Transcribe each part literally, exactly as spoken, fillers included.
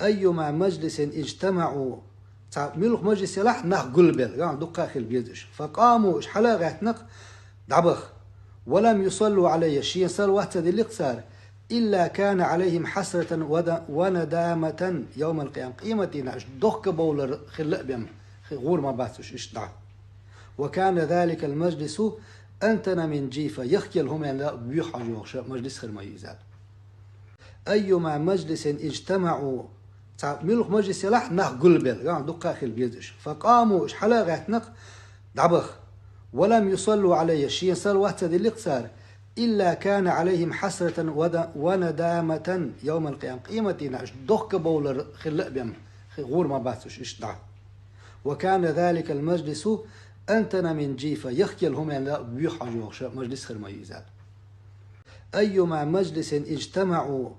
أيما مجلس اجتمعوا, цхьа муьлха мажлис елахь нах гулбелла, ган дукха хила безаш. فقاموا, уьш хьала а гӀаьттина, дӀабаха. ولم يصلوا علي, шена салават ца диллира цара, إلا كان عليهم حسرة ود-, وندامة يوم القيامة, къематдийнахь уьш дохка бовлар хилла а бен, хи-, гӀур ма бац уьш иштта дӀа. وكان ذلك المجلس أنتن من جيفة, яхкел хӀуманна боьха хьожа йогӀуш мажлис хир ма ю иза. أيما مجلس اجتمعوا, цхьа муьлха мажлис елахь нах гулбелла, ган дукха хила безаш. فقاموا, уьш хьала а гӀаьттина, дӀабаха. ولم يصلوا علي, шена салават ца диллира цара, إلا كان عليهم حسرة ود-, وندامة يوم القيامة, къематдийнахь уьш дохка бовлар хилла а бен, хи-, гӀур ма бац уьш иштта дӀа. وكان ذلك المجلس أنتن من جيفة, яхкел хӀуманна боьха хьожа йогӀуш мажлис хир ма ю иза. أيما مجلس اجتمعوا,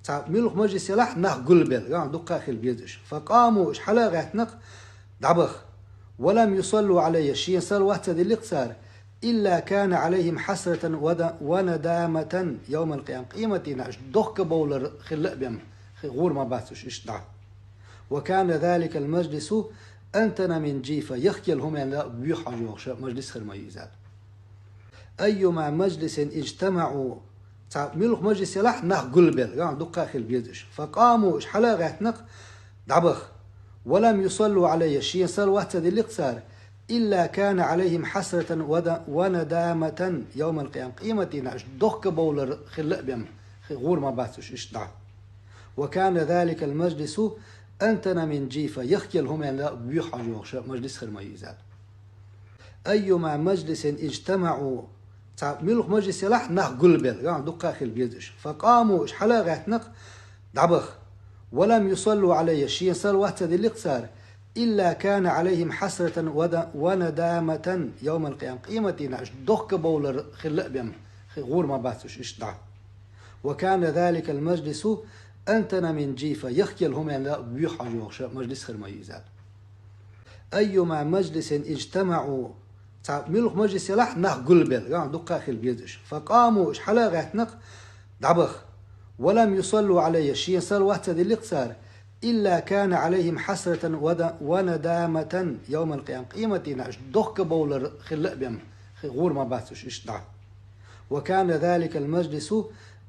цхьа муьлха мажлис елахь нах гулбелла, ган дукха хила безаш. فقاموا, уьш хьала а гӀаьттина, дӀабаха. ولم يصلوا علي, шена салават ца диллира цара, إلا كان عليهم حسرة ود-, وندامة يوم القيامة, къематдийнахь уьш дохка бовлар хилла а бен, хи-, гӀур ма бац уьш иштта дӀа. وكان ذلك المجلس أنتن من جيفة, яхкел хӀуманна боьха хьожа йогӀуш мажлис хир ма ю иза. أيما مجلس اجتمعوا, цхьа муьлха мажлис елахь нах гулбелла, ган дукха хила безаш. فقاموا, уьш хьала а гӀаьттина, дӀабаха. ولم يصلوا علي, шена салават ца диллира цара, إلا كان عليهم حسرة ود-, وندامة يوم القيامة, къематдийнахь уьш дохка бовлар хилла а бен, хи-, гӀур ма бац уьш иштта дӀа. وكان ذلك المجلس أنتن من جيفة, яхкел хӀуманна боьха хьожа йогӀуш мажлис хир ма ю иза. أيما مجلس اجتمعوا, цхьа муьлха мажлис елахь нах гулбелла, ган дукха хила безаш. فقاموا, уьш хьала а гӀаьттина, дӀабаха. ولم يصلوا علي, шена салават ца диллира цара, إلا كان عليهم حسرة ود-, وندامة يوم القيامة, къематдийнахь уьш дохка бовлар хилла а бен, хи-, гӀур ма бац уьш иштта дӀа. وكان ذلك المجلس أنتن من جيفة, яхкел хӀуманна боьха хьожа йогӀуш мажлис хир ма ю иза. أيما مجلس اجتمعوا, цхьа муьлха мажлис елахь нах гулбелла, ган дукха хила безаш. فقاموا, уьш хьала а гӀаьттина, дӀабаха. ولم يصلوا علي, шена салават ца диллира цара, إلا كان عليهم حسرة ود-, وندامة يوم القيامة, къематдийнахь уьш дохка бовлар хилла а бен, хи-, гӀур ма бац уьш иштта дӀа. وكان ذلك المجلس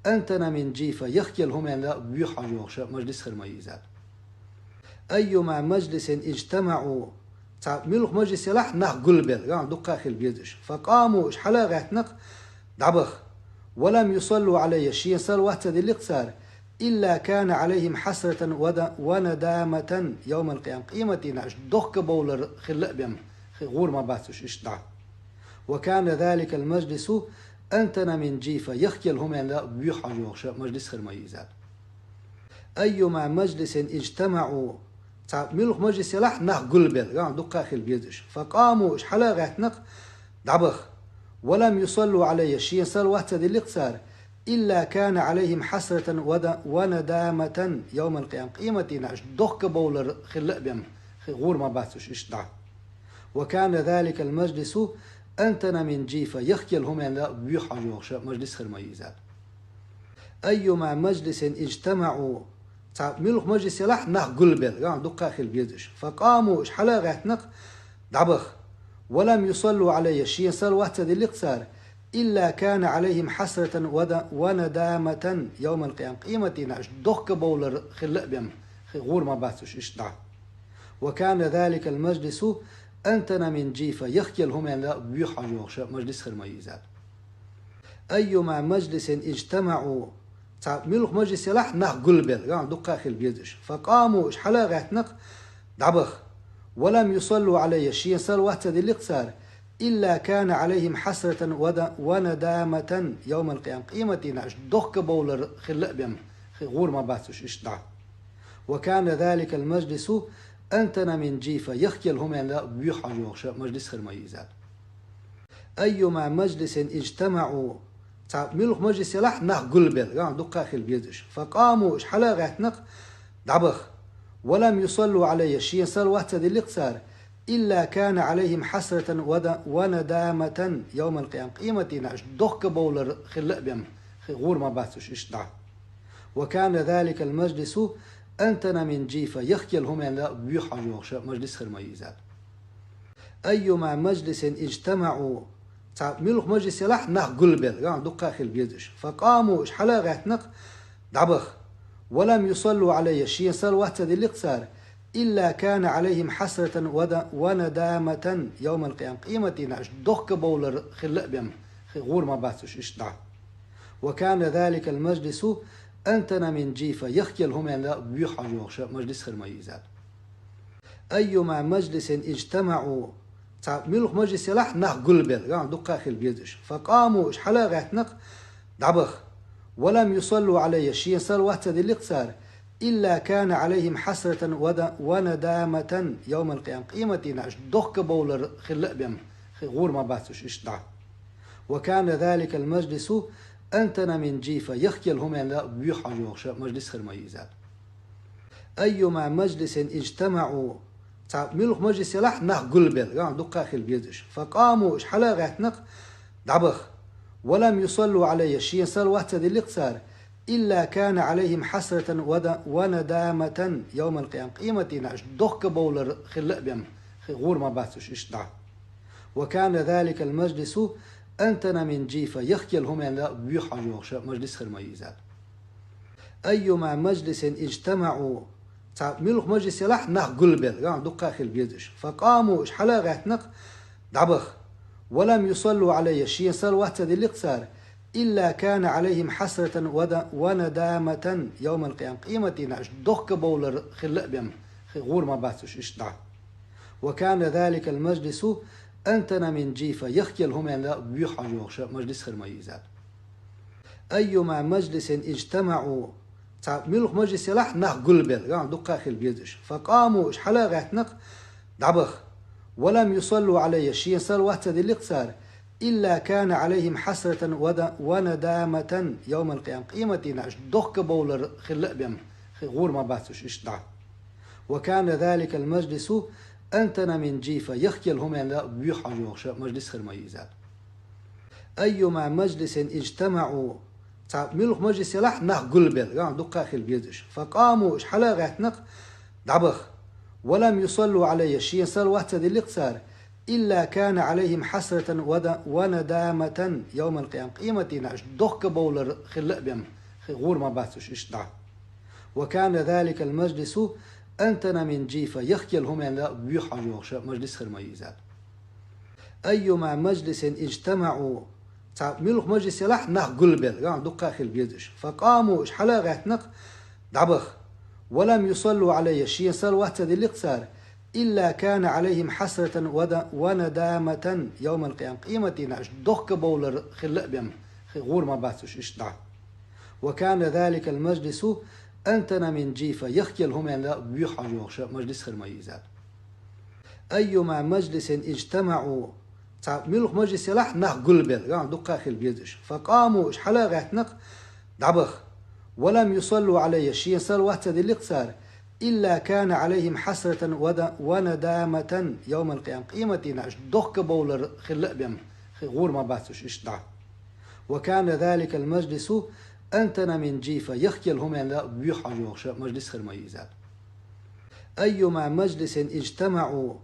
أنتن من جيفة, яхкел хӀуманна боьха хьожа йогӀуш мажлис хир ма ю иза. أيما مجلس اجتمعوا, цхьа муьлха мажлис елахь нах гулбелла, ган дукха хила безаш. فقاموا, уьш хьала а гӀаьттина, дӀабаха. ولم يصلوا علي, шена салават ца диллира цара, إلا كان عليهم حسرة ود-, وندامة يوم القيامة, къематдийнахь уьш дохка бовлар хилла а бен, хи-, гӀур ма бац уьш иштта дӀа. وكان ذلك المجلس أنتن من جيفة, яхкел хӀуманна боьха хьожа йогӀуш мажлис хир ма ю иза. أيما مجلس اجتمعوا, цхьа муьлха мажлис елахь нах гулбелла, ган дукха хила безаш. فقاموا, уьш хьала а гӀаьттина, дӀабаха. ولم يصلوا علي, шена салават ца диллира цара, إلا كان عليهم حسرة ود-, وندامة يوم القيامة, къематдийнахь уьш дохка бовлар хилла а бен, хи-, гӀур ма бац уьш иштта дӀа. وكان ذلك المجلس أنتن من جيفة, яхкел хӀуманна боьха хьожа йогӀуш мажлис хир ма ю иза. أيما مجلس اجتمعوا, цхьа муьлха мажлис елахь нах гулбелла, ган дукха хила безаш. فقاموا, уьш хьала а гӀаьттина, дӀабаха. ولم يصلوا علي, шена салават ца диллира цара, إلا كان عليهم حسرة ود-, وندامة يوم القيامة, къематдийнахь уьш дохка бовлар хилла а бен, хи-, гӀур ма бац уьш иштта дӀа. وكان ذلك المجلس أنتن من جيفة, яхкел хӀуманна боьха хьожа йогӀуш мажлис хир ма ю иза. أيما مجلس اجتمعوا, цхьа муьлха мажлис елахь нах гулбелла, ган дукха хила безаш. فقاموا, уьш хьала а гӀаьттина, дӀабаха. ولم يصلوا علي, шена салават ца диллира цара, إلا كان عليهم حسرة ود-, وندامة يوم القيامة, къематдийнахь уьш дохка бовлар хилла а бен, хи-, гӀур ма бац уьш иштта дӀа. وكان ذلك المجلس أنتن من جيفة, яхкел хӀуманна боьха хьожа йогӀуш мажлис хир ма ю иза. أيما مجلس اجتمعوا, цхьа муьлха мажлис елахь нах гулбелла, ган дукха хила безаш. فقاموا, уьш хьала а гӀаьттина, дӀабаха. ولم يصلوا علي, шена салават ца диллира цара, إلا كان عليهم حسرة ود-, وندامة يوم القيامة, къематдийнахь уьш дохка бовлар хилла а бен, хи-, гӀур ма бац уьш иштта дӀа. وكان ذلك المجلس أنتن من جيفة, яхъяла хӀуманна воьха хьожа йоагӀаш мажлис хир ма йий из аьлла. أيما مجلس اجتمعوا, цхьа муьлха мажлис ялахь нах гулбелла, ган дукха хила безаш. فقاموا, уж хьала а гӀаьттина-кх, дӀабаха. ولم يصلوا علي, шийна салават ца диллира-кх цар, إلا كان عليهم حسرة ود-, وندامة يوم القيامة, къематдийнахь уж дохка бовлар хила а бен, хи-, гӀур ма бац уж иштта дӀа. وكان ذلك المجلس أنتن من جيفة, яхъяла хӀуманна воьха хьожа йоагӀаш мажлис хир ма йий из аьлла. أيما مجلس اجتمعوا, цхьа муьлха мажлис ялахь нах гулбелла, ган дукха хила безаш. فقاموا, уж хьала а гӀаьттина-кх, дӀабаха. ولم يصلوا علي, шийна салават ца диллира-кх цар, إلا كان عليهم حسرة ود-, وندامة يوم القيامة, къематдийнахь уж дохка бовлар хила а бен, хи-, гӀур ма бац уж иштта дӀа. وكان ذلك المجلس أنتن من جيفة, яхъяла хӀуманна воьха хьожа йоагӀаш мажлис хир ма йий из аьлла. أيما مجلس اجتمعوا, цхьа муьлха мажлис ялахь нах гулбелла, ган дукха хила безаш. فقاموا, уж хьала а гӀаьттина-кх, дӀабаха. ولم يصلوا علي, шийна салават ца диллира-кх цар, إلا كان عليهم حسرة ود-, وندامة يوم القيامة, къематдийнахь уж дохка бовлар хила а бен, хи-, гӀур ма бац уж иштта дӀа. وكان ذلك المجلس أنتن من جيفة, яхъяла хӀуманна воьха хьожа йоагӀаш мажлис хир ма йий из аьлла. أيما مجلس اجتمعوا, цхьа муьлха мажлис ялахь нах гулбелла, ган дукха хила безаш. فقاموا, уж хьала а гӀаьттина-кх, дӀабаха. ولم يصلوا علي, шийна салават ца диллира-кх цар, إلا كان عليهم حسرة ود-, وندامة يوم القيامة, къематдийнахь уж дохка бовлар хила а бен, хи-, гӀур ма бац уж иштта дӀа. وكان ذلك المجلس أنتن من جيفة, яхъяла хӀуманна воьха хьожа йоагӀаш мажлис хир ма йий из аьлла. أيما مجلس اجتمعوا, цхьа муьлха мажлис ялахь нах гулбелла, ган дукха хила безаш. فقاموا, уж хьала а гӀаьттина-кх, дӀабаха. ولم يصلوا علي, шийна салават ца диллира-кх цар, إلا كان عليهم حسرة ود-, وندامة يوم القيامة, къематдийнахь уж дохка бовлар хила а бен, хи-, гӀур ма бац уж иштта дӀа. وكان ذلك المجلس أنتن من جيفة, яхъяла хӀуманна воьха хьожа йоагӀаш мажлис хир ма йий из аьлла. أيما مجلس اجتمعوا, цхьа муьлха мажлис ялахь нах гулбелла, ган дукха хила безаш. فقاموا, уж хьала а гӀаьттина-кх, дӀабаха. ولم يصلوا علي, шийна салават ца диллира-кх цар, إلا كان عليهم حسرة ود-, وندامة يوم القيامة, къематдийнахь уж дохка бовлар хила а бен, хи-, гӀур ма бац уж иштта дӀа. وكان ذلك المجلس أنتن من جيفة, яхъяла хӀуманна воьха хьожа йоагӀаш мажлис хир ма йий из аьлла. أيما مجلس اجتمعوا, цхьа муьлха мажлис ялахь нах гулбелла, ган дукха хила безаш. فقاموا, уж хьала а гӀаьттина-кх, дӀабаха. ولم يصلوا علي, шийна салават ца диллира-кх цар, إلا كان عليهم حسرة ود-, وندامة يوم القيامة, къематдийнахь уж дохка бовлар хила а бен, хи-, гӀур ма бац уж иштта дӀа. وكان ذلك المجلس أنتن من جيفة, яхъяла хӀуманна воьха хьожа йоагӀаш мажлис хир ма йий из аьлла. أيما مجلس اجتمعوا, цхьа муьлха мажлис ялахь нах гулбелла, ган дукха хила безаш. فقاموا, уж хьала а гӀаьттина-кх, дӀабаха. ولم يصلوا علي, шийна салават ца диллира-кх цар, إلا كان عليهم حسرة ود-, وندامة يوم القيامة, къематдийнахь уж дохка бовлар хила а бен, хи-, гӀур ма бац уж иштта дӀа. وكان ذلك المجلس أنتن من جيفة, яхъяла хӀуманна воьха хьожа йоагӀаш мажлис хир ма йий из аьлла. أيما مجلس اجتمعوا,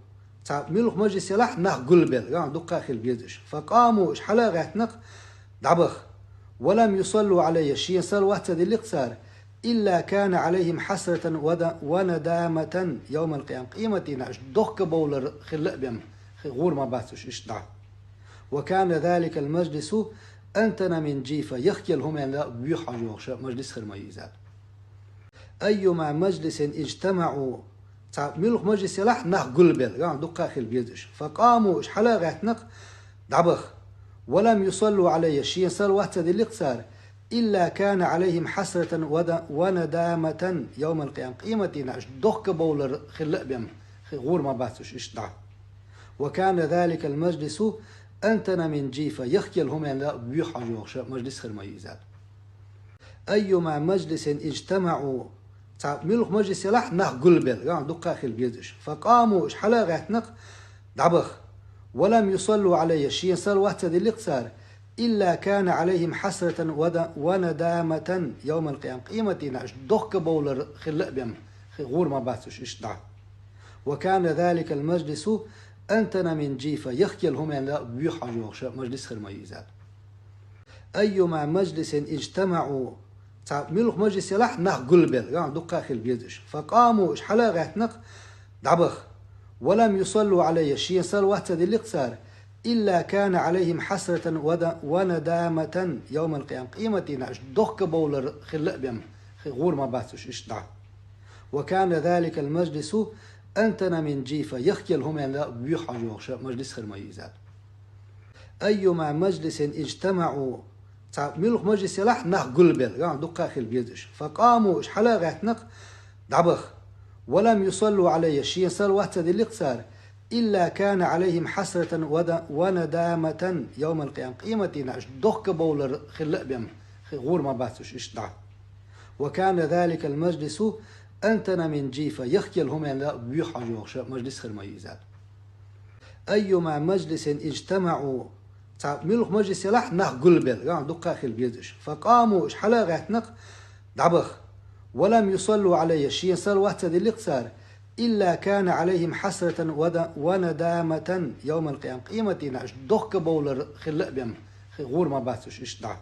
цхьа муьлха мажлис ялахь нах гулбелла, ган дукха хила безаш. فقاموا, уж хьала а гӀаьттина-кх, дӀабаха. ولم يصلوا علي, шийна салават ца диллира-кх цар, إلا كان عليهم حسرة ود-, وندامة يوم القيامة, къематдийнахь уж дохка бовлар хила а бен, хи-, гӀур ма бац уж иштта дӀа. وكان ذلك المجلس أنتن من جيفة, яхъяла хӀуманна воьха хьожа йоагӀаш мажлис хир ма йий из аьлла. أيما مجلس اجتمعوا, цхьа муьлха мажлис ялахь нах гулбелла, ган дукха хила безаш. فقاموا, уж хьала а гӀаьттина-кх, дӀабаха. ولم يصلوا علي, шийна салават ца диллира-кх цар, إلا كان عليهم حسرة ود-, وندامة يوم القيامة, къематдийнахь уж дохка бовлар хила а бен, хи-, гӀур ма бац уж иштта дӀа. وكان ذلك المجلس أنتن من جيفة, яхъяла хӀуманна воьха хьожа йоагӀаш мажлис хир ма йий из аьлла. أيما مجلس اجتمعوا, цхьа муьлха мажлис ялахь нах гулбелла, ган дукха хила безаш. فقاموا, уж хьала а гӀаьттина-кх, дӀабаха. ولم يصلوا علي, шийна салават ца диллира-кх цар, إلا كان عليهم حسرة ود-, وندامة يوم القيامة, къематдийнахь уж дохка бовлар хила а бен, ГӀур ма бац уж иштта дӀа. وكان ذلك المجلس أنتن من جيفة, яхкел хӀуманна воьха хьожа йоагӀаш мажлис хир ма ю иза. أيما مجلس اجتمعوا, цхьа муьлха мажлис ялахь нах гулбелла, дукха хила безаш. فقاموا, уж хьала а гӀаьттина-кх, дӀабаха. ولم يصلوا علي, шена салават ца диллина-кх цар, إلا كان عليهم حسرة ود-, وندامة يوم القيامة, къематдийнахь уж дохка бовлар хила а бен, гӀур ма бац уж иштта дӀа. وكان ذلك المجلس أنتن من جيفة, яхкел хӀуманна воьха хьожа йоагӀаш мажлис хир ма ю иза. أيما مجلس اجتمعوا, цхьа муьлха мажлис ялахь нах гулбелла, дукха хила безаш. فقاموا, уж хьала а гӀаьттина-кх, дӀабаха. ولم يصلوا علي, шена салават ца диллина-кх цар, إلا كان عليهم حسرة ود-, وندامة يوم القيامة, къематдийнахь уж дохка бовлар хила а бен, гӀур ма бац уж иштта дӀа. وكان ذلك المجلس أنتن من جيفة, яхкел хӀуманна воьха хьожа йоагӀаш мажлис хир ма ю иза. أيما مجلس اجتمعوا, цхьа муьлха мажлис ялахь нах гулбелла, дукха хила безаш. فقاموا, уж хьала а гӀаьттина-кх, дӀабаха. ولم يصلوا علي, шена салават ца диллина-кх цар, إلا كان عليهم حسرة ود-, وندامة يوم القيامة, къематдийнахь уж дохка бовлар хила а бен, гӀур ма бац уж иштта дӀа.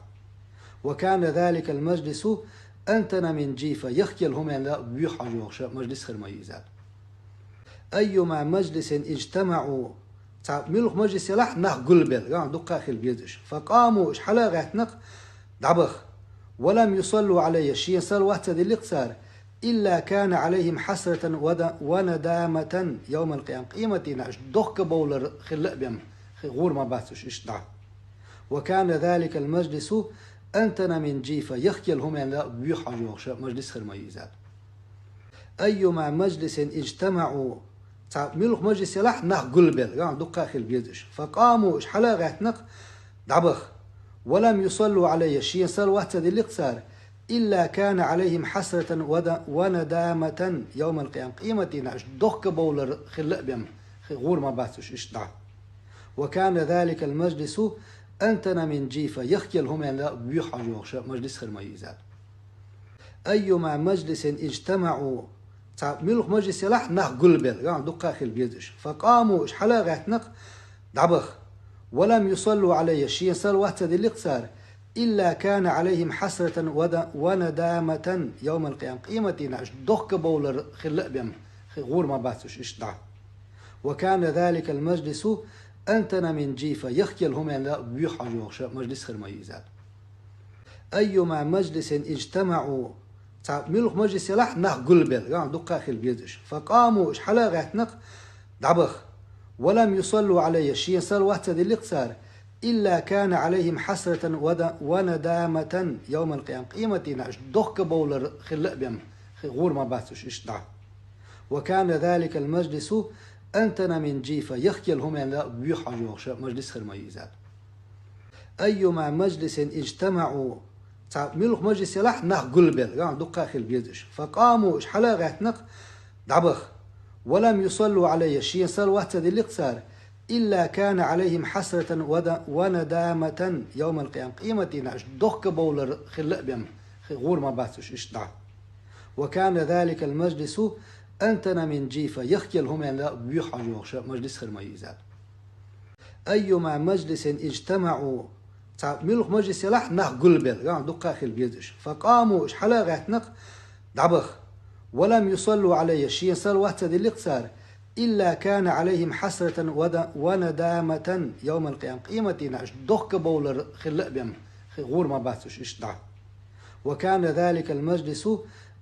وكان ذلك المجلس أنتن من جيفة, яхкел хӀуманна воьха хьожа йоагӀаш мажлис хир ма ю иза. أيما مجلس اجتمعوا, цхьа муьлха мажлис ялахь нах гулбелла, дукха хила безаш. فقاموا, уж хьала а гӀаьттина-кх, дӀабаха. ولم يصلوا علي, шена салават ца диллина-кх цар, إلا كان عليهم حسرة ود-, وندامة يوم القيامة, къематдийнахь уж дохка бовлар хила а бен, гӀур ма бац уж иштта дӀа. وكان ذلك المجلس أنتن من جيفة, яхкел хӀуманна воьха хьожа йоагӀаш мажлис хир ма ю иза. أيما مجلس اجتمعوا, цхьа муьлха мажлис ялахь нах гулбелла, дукха хила безаш. فقاموا, уж хьала а гӀаьттина-кх, дӀабаха. ولم يصلوا علي, шена салават ца диллина-кх цар, إلا كان عليهم حسرة ود-, وندامة يوم القيامة, къематдийнахь уж дохка бовлар хила а бен, гӀур ма бац уж иштта дӀа. وكان ذلك المجلس أنتن من جيفة, яхкел хӀуманна воьха хьожа йоагӀаш мажлис хир ма ю иза. أيما مجلس اجتمعوا, цхьа муьлха мажлис ялахь нах гулбелла, дукха хила безаш. فقاموا, уж хьала а гӀаьттина-кх, дӀабаха. ولم يصلوا علي, шена салават ца диллина-кх цар, إلا كان عليهم حسرة ود-, وندامة يوم القيامة, къематдийнахь уж дохка бовлар хила а бен, гӀур ма бац уж иштта дӀа. وكان ذلك المجلس أنتن من جيفة, яхкел хӀуманна воьха хьожа йоагӀаш мажлис хир ма ю иза. أيما مجلس اجتمعوا, цхьа муьлха мажлис ялахь нах гулбелла, дукха хила безаш. فقاموا, уж хьала а гӀаьттина-кх, дӀабаха. ولم يصلوا علي, шена салават ца диллина-кх цар, إلا كان عليهم حسرة ود-, وندامة يوم القيامة, къематдийнахь уж дохка бовлар хила а бен, гӀур ма бац уж иштта дӀа. وكان ذلك المجلس أنتن من جيفة, яхкел хӀуманна воьха хьожа йоагӀаш мажлис хир ма ю иза. أيما مجلس اجتمعوا, цхьа муьлха мажлис ялахь нах гулбелла, дукха хила безаш. فقاموا, уж хьала а гӀаьттина-кх, дӀабаха. ولم يصلوا علي, шена салават ца диллина-кх цар, إلا كان عليهم حسرة ود-, وندامة يوم القيامة, къематдийнахь уж дохка бовлар хила а бен, гӀур ма бац уж иштта дӀа. وكان ذلك المجلس أنتن من جيفة, яхкел хӀуманна воьха хьожа йоагӀаш мажлис хир ма ю иза. أيما مجلس اجتمعوا, цхьа муьлха мажлис ялахь нах гулбелла, дукха хила безаш. فقاموا, уж хьала а гӀаьттина-кх, дӀабаха. ولم يصلوا علي, шена салават ца диллина-кх цар, إلا كان عليهم حسرة ود-, وندامة يوم القيامة, къематдийнахь уж дохка бовлар хила а бен, гӀур ма бац уж иштта дӀа. وكان ذلك المجلس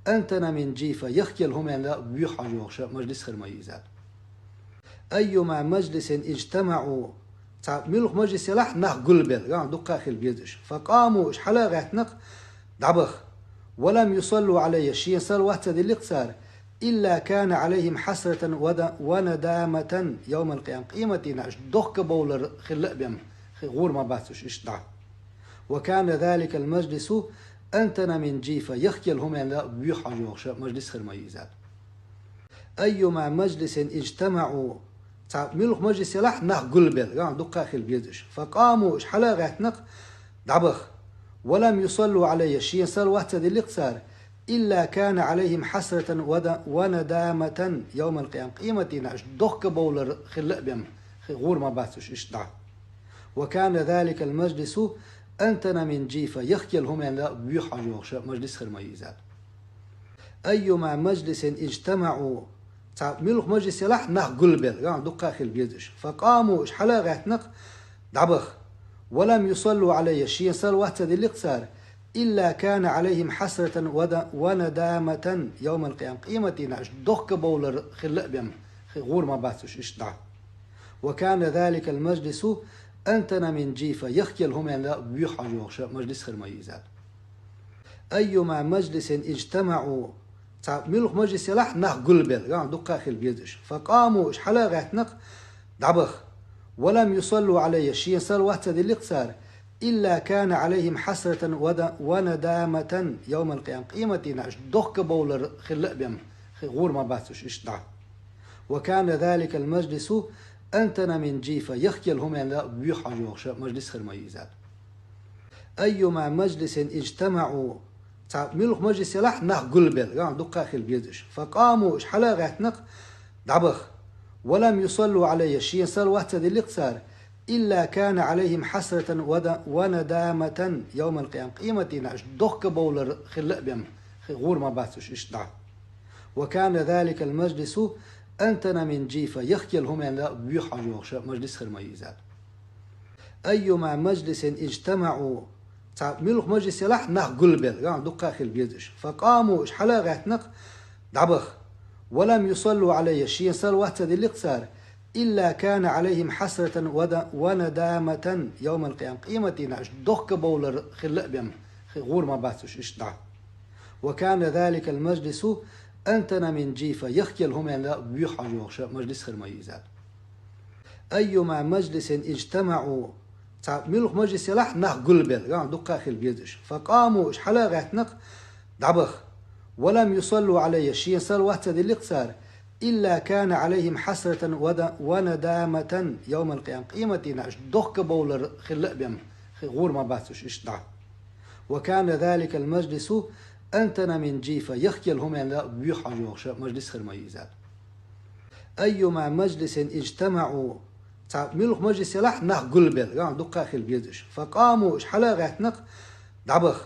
أنتن من جيفة, яхкел хӀуманна воьха хьожа йоагӀаш мажлис хир ма ю иза. أيما مجلس اجتمعوا, цхьа муьлха мажлис ялахь нах гулбелла, дукха хила безаш. فقاموا, уж хьала а гӀаьттина-кх, дӀабаха. ولم يصلوا علي, шена салават ца диллина-кх цар, إلا كان عليهم حسرة ود-, وندامة يوم القيامة, къематдийнахь уж дохка бовлар хила а бен, гӀур ма бац уж иштта дӀа. وكان ذلك المجلس أنتن من جيفة, яхкел хӀуманна воьха хьожа йоагӀаш мажлис хир ма ю иза. أيما مجلس اجتمعوا, цхьа муьлха мажлис ялахь нах гулбелла, дукха хила безаш. فقاموا, уж хьала а гӀаьттина-кх, дӀабаха. ولم يصلوا علي, шена салават ца диллина-кх цар, إلا كان عليهم حسرة ود- وندامة يوم القيامة. Къематдийнахь уьш дохка бовлар хилла а бен, хи- гӀур ма бац уьш иштта дӀа. وكان ذلك المجلس أنتن من جيفة, яхкел хӀуманна буьйха хьожа йогӀуш мажлис хир ма ю иза. أيما مجلس اجتمعوا, цхьа муьлха мажлис ялахь нах гулбелла, дукха хила беза уьш. فقاموا, уьш хьала а гӀаьттина-кх, дӀабаха. ولم يصلوا علي, шена салават ца диллина-кх цара, إلا كان عليهم حسرة ود- وندامة يوم القيامة. Къематдийнахь уьш дохка бовлар хилла а бен, хи- гӀур ма бац уьш иштта дӀа. وكان ذلك المجلس أنتن من جيفة, яхкел хӀуманна буьйха хьожа йогӀуш мажлис хир ма ю иза. أيما مجلس اجتمعوا, цхьа муьлха мажлис ялахь нах гулбелла, дукха хила беза уьш. فقاموا, уьш хьала а гӀаьттина-кх, дӀабаха. ولم يصلوا علي, шена салават ца диллина-кх цара, إلا كان عليهم حسرة ود- وندامة يوم القيامة. Къематдийнахь уьш дохка бовлар хилла а бен, хи- гӀур ма бац уьш иштта дӀа. وكان ذلك المجلس أنتن من جيفة, яхкел хӀуманна буьйха хьожа йогӀуш мажлис хир ма ю иза. أيما مجلس اجتمعوا, цхьа муьлха мажлис ялахь нах гулбелла, дукха хила беза уьш. فقاموا, уьш хьала а гӀаьттина-кх, дӀабаха. ولم يصلوا علي, шена салават ца диллина-кх цара, إلا كان عليهم حسرة ود- وندامة يوم القيامة. Къематдийнахь уьш дохка бовлар хилла а бен, хи- гӀур ма бац уьш иштта дӀа. وكان ذلك المجلس أنتن من جيفة, яхкел хӀуманна буьйха хьожа йогӀуш мажлис хир ма ю иза. أيما مجلس اجتمعوا, цхьа муьлха мажлис ялахь нах гулбелла, дукха хила беза уьш. فقاموا, уьш хьала а гӀаьттина-кх, дӀабаха. ولم يصلوا علي, шена салават ца диллина-кх цара, إلا كان عليهم حسرة ود- وندامة يوم القيامة. Къематдийнахь уьш дохка бовлар хилла а бен, хи- гӀур ма бац уьш иштта дӀа. وكان ذلك المجلس أنتن من جيفة, яхкел хӀуманна буьйха хьожа йогӀуш мажлис хир ма ю иза. أيما مجلس اجتمعوا, цхьа муьлха мажлис ялахь нах гулбелла, дукха хила беза уьш. فقاموا, уьш хьала а гӀаьттина-кх, дӀабаха. ولم يصلوا علي, шена салават ца диллина-кх цара, إلا كان عليهم حسرة ود- وندامة يوم القيامة. Къематдийнахь уьш дохка бовлар хилла а бен, хи- гӀур ма бац уьш иштта дӀа. وكان ذلك المجلس أنتن من جيفة, яхкел хӀуманна буьйха хьожа йогӀуш мажлис хир ма ю иза. أيما مجلس اجتمعوا, цхьа муьлха мажлис ялахь нах гулбелла, дукха хила беза уьш. فقاموا, уьш хьала а гӀаьттина-кх, дӀабаха.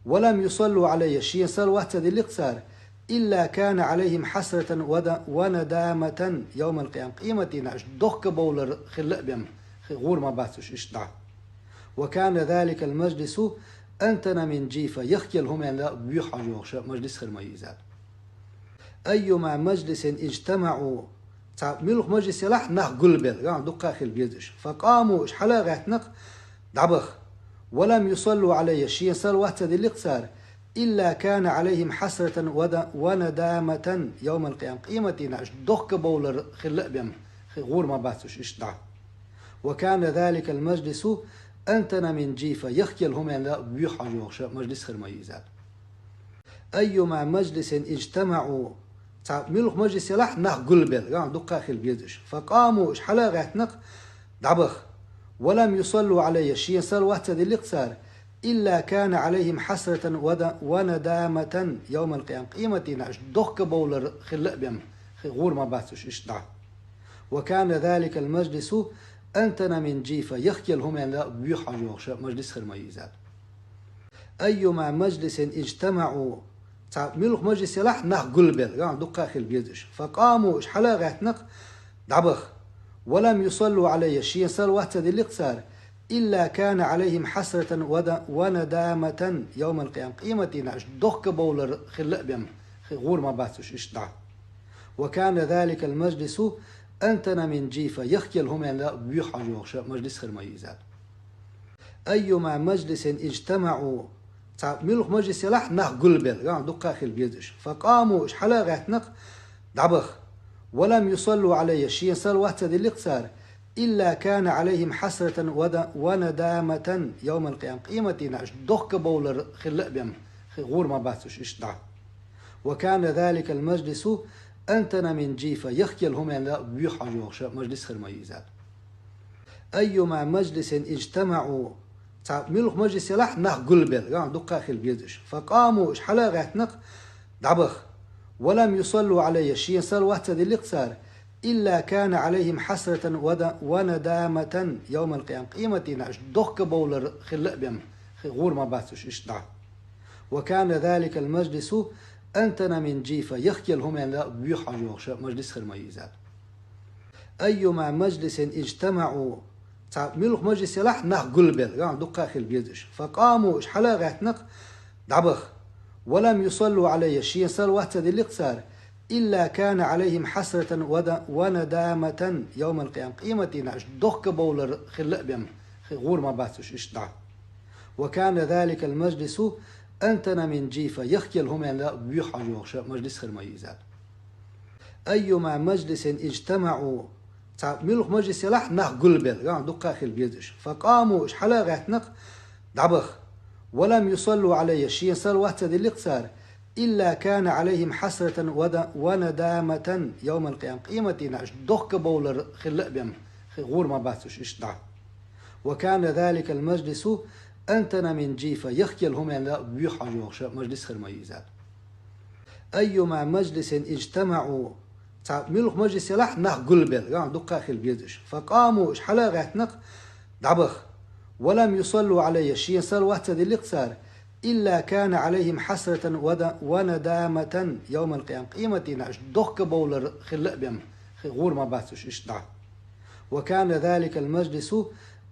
ولم يصلوا علي, шена салават ца диллина-кх цара, إلا كان عليهم حسرة ود- وندامة يوم القيامة. Къематдийнахь уьш дохка бовлар хилла а бен, хи- гӀур ма бац уьш иштта дӀа. وكان ذلك المجلس أنتن من جيفة, яхкел хӀуманна буьйха хьожа йогӀуш мажлис хир ма ю иза. أيما مجلس اجتمعوا, цхьа муьлха мажлис ялахь нах гулбелла, дукха хила беза уьш. فقاموا, уьш хьала а гӀаьттина-кх, дӀабаха. ولم يصلوا علي, шена салават ца диллина-кх цара, إلا كان عليهم حسرة ود- وندامة يوم القيامة. Къематдийнахь уьш дохка бовлар хилла а бен, хи- гӀур ма бац уьш иштта дӀа. وكان ذلك المجلس أنتن من جيفة, яхкел хӀуманна буьйха хьожа йогӀуш мажлис хир ма ю иза. أيما مجلس اجتمعوا, цхьа муьлха мажлис ялахь нах гулбелла, дукха хила беза уьш. فقاموا, уьш хьала а гӀаьттина-кх, дӀабаха. ولم يصلوا علي, шена салават ца диллина-кх цара, إلا كان عليهم حسرة ود- وندامة يوم القيامة. Къематдийнахь уьш дохка бовлар хилла а бен, хи- гӀур ма бац уьш иштта дӀа. وكان ذلك المجلس أنتن من جيفة, яхкел хӀуманна буьйха хьожа йогӀуш мажлис хир ма ю иза. أيما مجلس اجتمعوا, цхьа муьлха мажлис ялахь нах гулбелла, дукха хила беза уьш. فقاموا, уьш хьала а гӀаьттина-кх, дӀабаха. ولم يصلوا علي, шена салават ца диллина-кх цара, إلا كان عليهم حسرة ود- وندامة يوم القيامة. Къематдийнахь уьш дохка бовлар хилла а бен, хи- гӀур ма бац уьш иштта дӀа. وكان ذلك المجلس أنتن من جيفة, яхкел хӀуманна буьйха хьожа йогӀуш мажлис хир ма ю иза. أيما مجلس اجتمعوا, цхьа муьлха мажлис ялахь нах гулбелла, дукха хила беза уьш. فقاموا, уьш хьала а гӀаьттина-кх, дӀабаха. ولم يصلوا علي, шена салават ца диллина-кх цара, إلا كان عليهم حسرة ود- وندامة يوم القيامة. Къематдийнахь уьш дохка бовлар хилла а бен, хи- гӀур ма бац уьш иштта дӀа. وكان ذلك المجلس أنتن من جيفة, яхкел хӀуманна буьйха хьожа йогӀуш мажлис хир ма ю иза. أيما مجلس اجتمعوا, Цхьа муьлха мажлис елахь нах гулбелла, ган дуккха а хила беза уьш. فقاموا, уьш хьала а гӀаьттина-кх, дӀабаха. ولم يصلوا علي, шена салават ца диллина-кх цара, إلا كان عليهم حسرة ود-, وندامة يوم القيامة. Къематдийнахь уьш дохка бовлар хилла а бен, хи-, гӀур ма бац уьш иштта дӀа. وكان ذلك المجلس أنتن من جيفة, яхкелла хӀуманал боьха хьожа йогӀуш мажлис хир ма ю иза. أيما مجلس اجتمعوا, цхьа муьлха мажлис елахь нах гулбелла, ган дуккха а хила беза уьш. فقاموا, уьш хьала а гӀаьттина-кх, дӀабаха. ولم يصلوا علي, шена салават ца диллина-кх цара, إلا كان عليهم حسرة ود-, وندامة يوم القيامة. Къематдийнахь уьш дохка бовлар хилла а бен, хи-, гӀур ма бац уьш иштта дӀа. وكان ذلك المجلس أنتن من جيفة, яхкелла хӀуманал боьха хьожа йогӀуш мажлис хир ма ю иза. أيما مجلس اجتمعوا, цхьа муьлха мажлис елахь нах гулбелла, ган дуккха а хила беза уьш. فقاموا, уьш хьала а гӀаьттина-кх, дӀабаха. ولم يصلوا علي, шена салават ца диллина-кх цара, إلا كان عليهم حسرة ود-, وندامة يوم القيامة. Къематдийнахь уьш дохка бовлар хилла а бен, хи-, гӀур ма бац уьш иштта дӀа. وكان ذلك المجلس أنتن من جيفة, яхкелла хӀуманал боьха хьожа йогӀуш мажлис хир ма ю иза. أيما مجلس اجتمعوا, цхьа муьлха мажлис елахь нах гулбелла, ган дуккха а хила беза уьш. فقاموا, уьш хьала а гӀаьттина-кх, дӀабаха. ولم يصلوا علي, шена салават ца диллина-кх цара, إلا كان عليهم حسرة ود-, وندامة يوم القيامة. Къематдийнахь уьш дохка бовлар хилла а бен, хи-, гӀур ма бац уьш иштта дӀа. وكان ذلك المجلس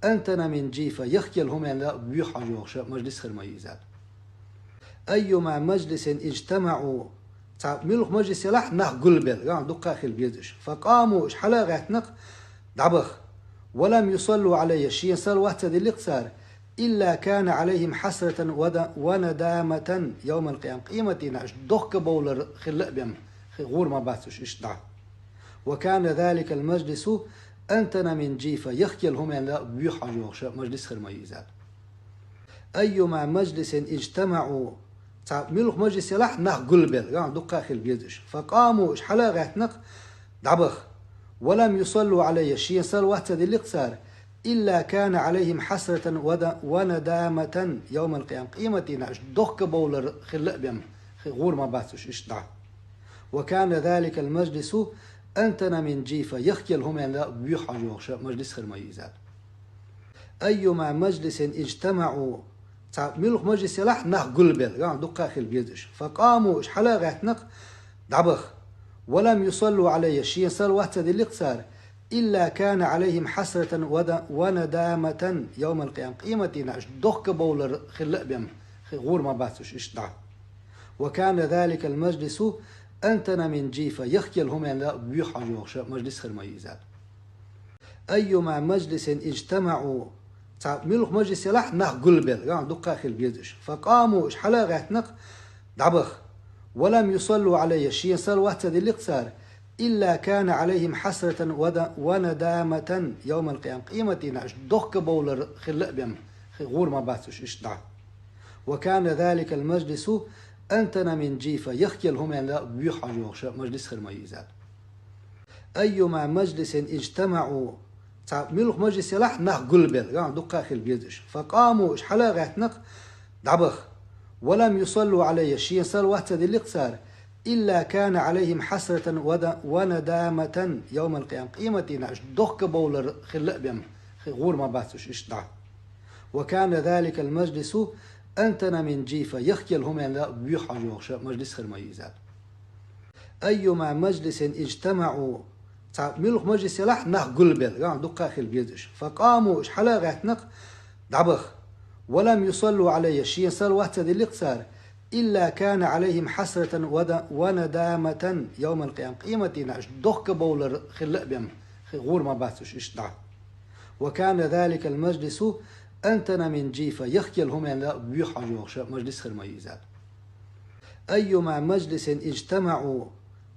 أنتن من جيفة, яхкелла хӀуманал боьха хьожа йогӀуш мажлис хир ма ю иза. أيما مجلس اجتمعوا, цхьа муьлха мажлис елахь нах гулбелла, ган дуккха а хила беза уьш. فقاموا, уьш хьала а гӀаьттина-кх, дӀабаха. ولم يصلوا علي, шена салават ца диллина-кх цара, إلا كان عليهم حسرة ود-, وندامة يوم القيامة. Къематдийнахь уьш дохка бовлар хилла а бен, хи-, гӀур ма бац уьш иштта дӀа. وكان ذلك المجلس أنتن من جيفة, яхкелла хӀуманал боьха хьожа йогӀуш мажлис хир ма ю иза. أيما مجلس اجتمعوا, цхьа муьлха мажлис елахь нах гулбелла, ган дуккха а хила беза уьш. فقاموا, уьш хьала а гӀаьттина-кх, дӀабаха. ولم يصلوا علي, шена салават ца диллина-кх цара, إلا كان عليهم حسرة ود-, وندامة يوم القيامة. Къематдийнахь уьш дохка бовлар хилла а бен, хи-, гӀур ма бац уьш иштта дӀа. وكان ذلك المجلس أنتن من جيفة, яхкелла хӀуманал боьха хьожа йогӀуш мажлис хир ма ю иза. أيما مجلس اجتمعوا, цхьа муьлха мажлис елахь нах гулбелла, ган дуккха а хила беза уьш. فقاموا, уьш хьала а гӀаьттина-кх, дӀабаха. ولم يصلوا علي, шена салават ца диллина-кх цара, إلا كان عليهم حسرة ود-, وندامة يوم القيامة. Къематдийнахь уьш дохка бовлар хилла а бен, хи-, гӀур ма бац уьш иштта дӀа. وكان ذلك المجلس أنتن من جيفة, яхкелла хӀуманал боьха хьожа йогӀуш мажлис хир ма ю иза. أيما مجلس اجتمعوا, цхьа муьлха мажлис елахь нах гулбелла, ган дуккха а хила беза уьш. فقاموا, уьш хьала а гӀаьттина-кх, дӀабаха. ولم يصلوا علي, шена салават ца диллина-кх цара, إلا كان عليهم حسرة ود-, وندامة يوم القيامة. Къематдийнахь уьш дохка бовлар хилла а бен, хи-, гӀур ма бац уьш иштта дӀа. وكان ذلك المجلس أنتن من جيفة, яхкелла хӀуманал боьха хьожа йогӀуш мажлис хир ма ю иза. أيما مجلس اجتمعوا, цхьа муьлха мажлис елахь нах гулбелла, ган дуккха а хила беза уьш. فقاموا, уьш хьала а гӀаьттина-кх, дӀабаха. ولم يصلوا علي, шена салават ца диллина-кх цара, إلا كان عليهم حسرة ود-, وندامة يوم القيامة. Къематдийнахь уьш дохка бовлар хилла а бен, хи-, гӀур ма бац уьш иштта дӀа. وكان ذلك المجلس أنتن من جيفة, яхкелла хӀуманал боьха хьожа йогӀуш мажлис хир ма ю иза. أيما مجلس اجتمعوا, цхьа муьлха мажлис елахь нах гулбелла, ган дуккха а хила беза уьш. فقاموا, уьш хьала а гӀаьттина-кх, дӀабаха. ولم يصلوا علي, шена салават ца диллина-кх цара, إلا كان عليهم حسرة ود-, وندامة يوم القيامة. Къематдийнахь уьш дохка бовлар хилла а бен, хи-, гӀур ма бац уьш иштта дӀа. وكان ذلك المجلس أنتن من جيفة, яхкелла хӀуманал боьха хьожа йогӀуш мажлис хир ма ю иза. أيما مجلس اجتمعوا,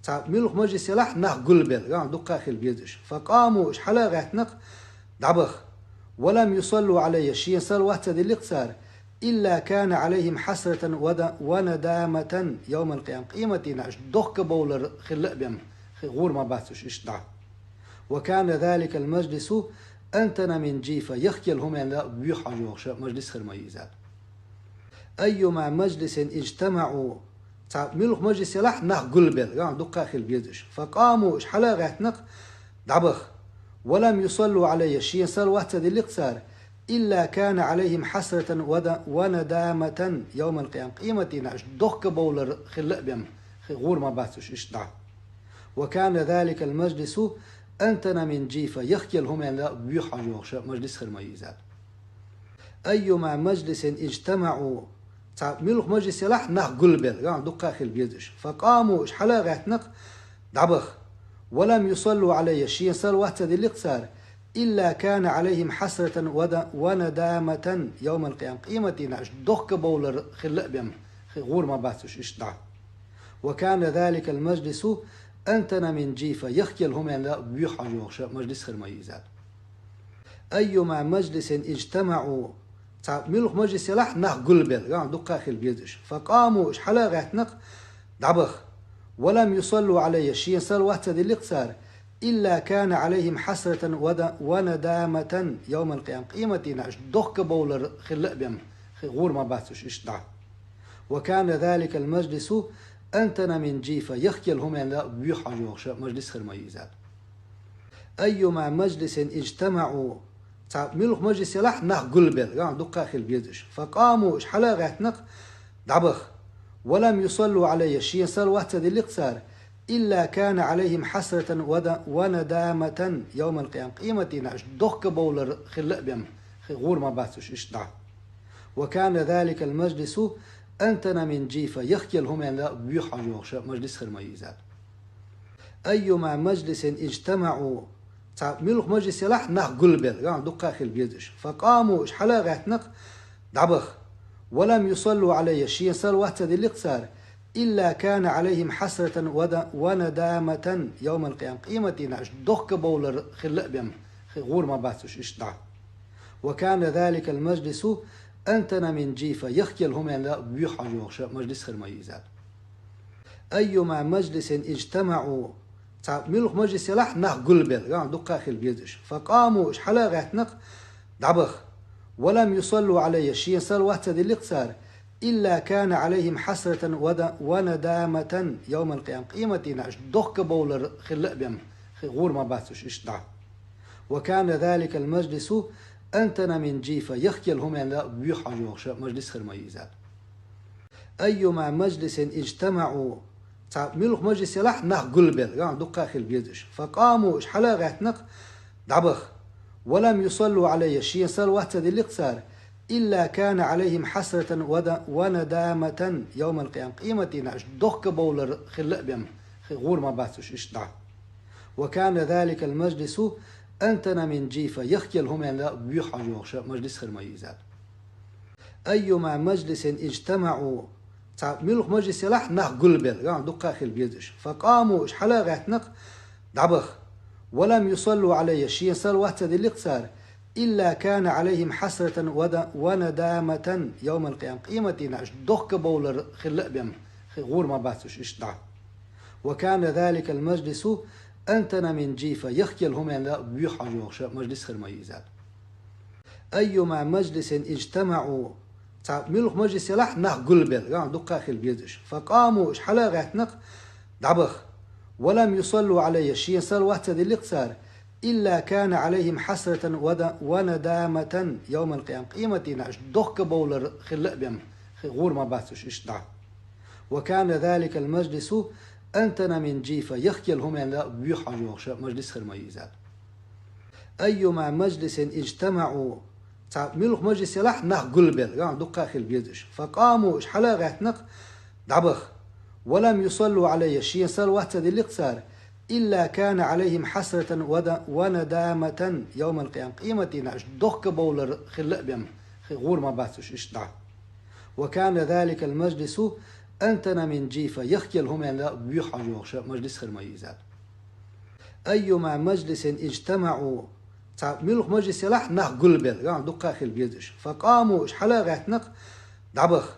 цхьа муьлха мажлис елахь нах гулбелла, ган дуккха а хила беза уьш. فقاموا, уьш хьала а гӀаьттина-кх, дӀабаха. ولم يصلوا علي, шена салават ца диллина-кх цара, إلا كان عليهم حسرة ود-, وندامة يوم القيامة. Къематдийнахь уьш дохка бовлар хилла а бен, хи-, гӀур ма бац уьш иштта дӀа. وكان ذلك المجلس أنتن من جيفة, яхъяла хӀуманна воьха хьожа йоагӀаш мажлис хир ма йий из аьлла. أيما مجلس اجتمعوا, цхьа муьлха мажлис ялахь нах гулбелла, гаьна дукха хила безаш. فقاموا, уьш хьала а гӀаьттина-кх, дӀабаха. ولم يصلوا علي, шийна салават ца диллина-кх цар, إلا كان عليهم حسرة ود-, وندامة يوم القيامة, къематдийнахь уьш дохка бовлар хила а бен, хи-, гӀур ма бац уьш иштта дӀа. وكان ذلك المجلس أنتن من جيفة, яхъяла хӀуманна воьха хьожа йоагӀаш мажлис хир ма йий из аьлла. أيما مجلس اجتمعوا, цхьа муьлха мажлис ялахь нах гулбелла, гаьна дукха хила безаш. فقاموا, уьш хьала а гӀаьттина-кх, дӀабаха. ولم يصلوا علي, шийна салават ца диллина-кх цар, إلا كان عليهم حسرة ود-, وندامة يوم القيامة, къематдийнахь уьш дохка бовлар хила а бен, хи-, гӀур ма бац уьш иштта дӀа. وكان ذلك المجلس أنتن من جيفة, яхъяла хӀуманна воьха хьожа йоагӀаш мажлис хир ма йий из аьлла. أيما مجلس اجتمعوا, цхьа муьлха мажлис ялахь нах гулбелла, гаьна дукха хила безаш. فقاموا, уьш хьала а гӀаьттина-кх, дӀабаха. ولم يصلوا علي, шийна салават ца диллина-кх цар, إلا كان عليهم حسرة ود-, وندامة يوم القيامة, къематдийнахь уьш дохка бовлар хила а бен, хи-, гӀур ма бац уьш иштта дӀа. وكان ذلك المجلس أنتن من جيفة, яхъяла хӀуманна воьха хьожа йоагӀаш мажлис хир ма йий из аьлла. أيما مجلس اجتمعوا, цхьа муьлха мажлис ялахь нах гулбелла, гаьна дукха хила безаш. فقاموا, уьш хьала а гӀаьттина-кх, дӀабаха. ولم يصلوا علي, шийна салават ца диллина-кх цар, إلا كان عليهم حسرة ود-, وندامة يوم القيامة, къематдийнахь уьш дохка бовлар хила а бен, хи-, гӀур ма бац уьш иштта дӀа. وكان ذلك المجلس أنتن من جيفة, яхъяла хӀуманна воьха хьожа йоагӀаш мажлис хир ма йий из аьлла. أيما مجلس اجتمعوا, цхьа муьлха мажлис ялахь нах гулбелла, гаьна дукха хила безаш. فقاموا, уьш хьала а гӀаьттина-кх, дӀабаха. ولم يصلوا علي, шийна салават ца диллина-кх цар, إلا كان عليهم حسرة ود-, وندامة يوم القيامة, къематдийнахь уьш дохка бовлар хила а бен, хи-, гӀур ма бац уьш иштта дӀа. وكان ذلك المجلس أنتن من جيفة, яхъяла хӀуманна воьха хьожа йоагӀаш мажлис хир ма йий из аьлла. أيما مجلس اجتمعوا, цхьа муьлха мажлис ялахь нах гулбелла, гаьна дукха хила безаш. فقاموا, уьш хьала а гӀаьттина-кх, дӀабаха. ولم يصلوا علي, шийна салават ца диллина-кх цар, إلا كان عليهم حسرة ود-, وندامة يوم القيامة, къематдийнахь уьш дохка бовлар хила а бен, хи-, гӀур ма бац уьш иштта дӀа. وكان ذلك المجلس أنتن من جيفة, яхъяла хӀуманна воьха хьожа йоагӀаш мажлис хир ма йий из аьлла. أيما مجلس اجتمعوا, цхьа муьлха мажлис ялахь нах гулбелла, гаьна дукха хила безаш. فقاموا, уьш хьала а гӀаьттина-кх, дӀабаха. ولم يصلوا علي, шийна салават ца диллина-кх цар, إلا كان عليهم حسرة ود-, وندامة يوم القيامة, къематдийнахь уьш дохка бовлар хила а бен, хи-, гӀур ма бац уьш иштта дӀа. وكان ذلك المجلس أنتن من جيفة, яхъяла хӀуманна воьха хьожа йоагӀаш мажлис хир ма йий из аьлла. أيما مجلس اجتمعوا, цхьа муьлха мажлис ялахь нах гулбелла, гаьна дукха хила безаш. فقاموا, уьш хьала а гӀаьттина-кх, дӀабаха. ولم يصلوا علي, шийна салават ца диллина-кх цар, إلا كان عليهم حسرة ود-, وندامة يوم القيامة, къематдийнахь уьш дохка бовлар хила а бен, хи-, гӀур ма бац уьш иштта дӀа. وكان ذلك المجلس أنتن من جيفة, яхъяла хӀуманна воьха хьожа йоагӀаш мажлис хир ма йий из аьлла. أيما مجلس اجتمعوا, цхьа муьлха мажлис ялахь нах гулбелла, гаьна дукха хила безаш. فقاموا, уьш хьала а гӀаьттина-кх, дӀабаха. ولم يصلوا علي, шийна салават ца диллина-кх цар, إلا كان عليهم حسرة ود-, وندامة يوم القيامة, къематдийнахь уьш дохка бовлар хила а бен, хи-, гӀур ма бац уьш иштта дӀа. وكان ذلك المجلس أنتن من جيفة, яхъяла хӀуманна воьха хьожа йоагӀаш мажлис хир ма йий из аьлла. أيما مجلس اجتمعوا, цхьа муьлха мажлис ялахь нах гулбелла, гаьна дукха хила безаш. فقاموا, уьш хьала а гӀаьттина-кх, дӀабаха. ولم يصلوا علي, шийна салават ца диллина-кх цар, إلا كان عليهم حسرة ود-, وندامة يوم القيامة, къематдийнахь уьш дохка бовлар хила а бен, хи-, гӀур ма бац уьш иштта дӀа. وكان ذلك المجلس أنتن من جيفة, яхъяла хӀуманна воьха хьожа йоагӀаш мажлис хир ма йий из аьлла. أيما مجلس اجتمعوا, цхьа муьлха мажлис ялахь нах гулбелла, гаьна дукха хила безаш. فقاموا, уьш хьала а гӀаьттина-кх, дӀабаха.